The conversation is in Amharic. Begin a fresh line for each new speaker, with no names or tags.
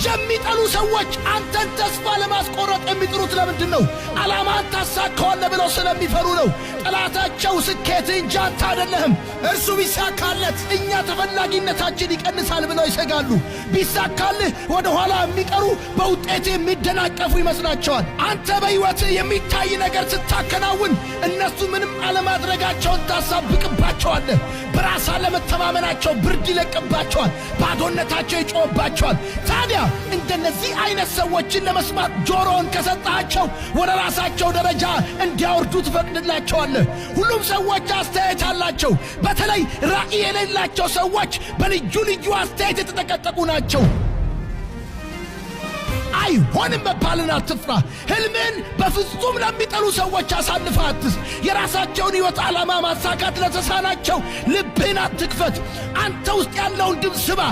የሚጠሉ ሰዎች አንተን ተስፋ ለማስቆረጥ የሚጥሩት ለምንድን ነው? ዓላማን ታሳካዋለህ ብለው ስለሚፈሩ ነው። ጠላታቸው ስኬት እንጂ አንተ አይደለህም። እርሱ ቢሳካለት እኛ ተፈላጊነታችን ይቀንሳል ብለው ይሰጋሉ። ቢሳካልህ ወደ ኋላ የሚቀሩ፣ በውጤት የሚደናቀፉ ይመስላቸዋል። አንተ በሕይወትህ የሚታይ ነገር ስታከናውን እነሱ ምንም አለማድረጋቸውን ታሳብቅባቸዋለህ። በራስ አለመተማመናቸው ብርድ ይለቅባቸዋል። ባዶነታቸው ይጮህባቸዋል። ታዲያ እንደነዚህ አይነት ሰዎችን ለመስማት ጆሮውን ከሰጣቸው ወደ ራሳቸው ደረጃ እንዲያወርዱ ትፈቅድላቸዋለህ። ሁሉም ሰዎች አስተያየት አላቸው። በተለይ ራዕይ የሌላቸው ሰዎች በልዩ ልዩ አስተያየት የተጠቀጠቁ ናቸው። አይሆንም መባልን አትፍራ። ሕልምን በፍጹም ለሚጠሉ ሰዎች አሳልፈህ አትስጥ። የራሳቸውን ሕይወት ዓላማ ማሳካት ለተሳናቸው ልብህን አትክፈት። አንተ ውስጥ ያለውን ድምፅ ስማ።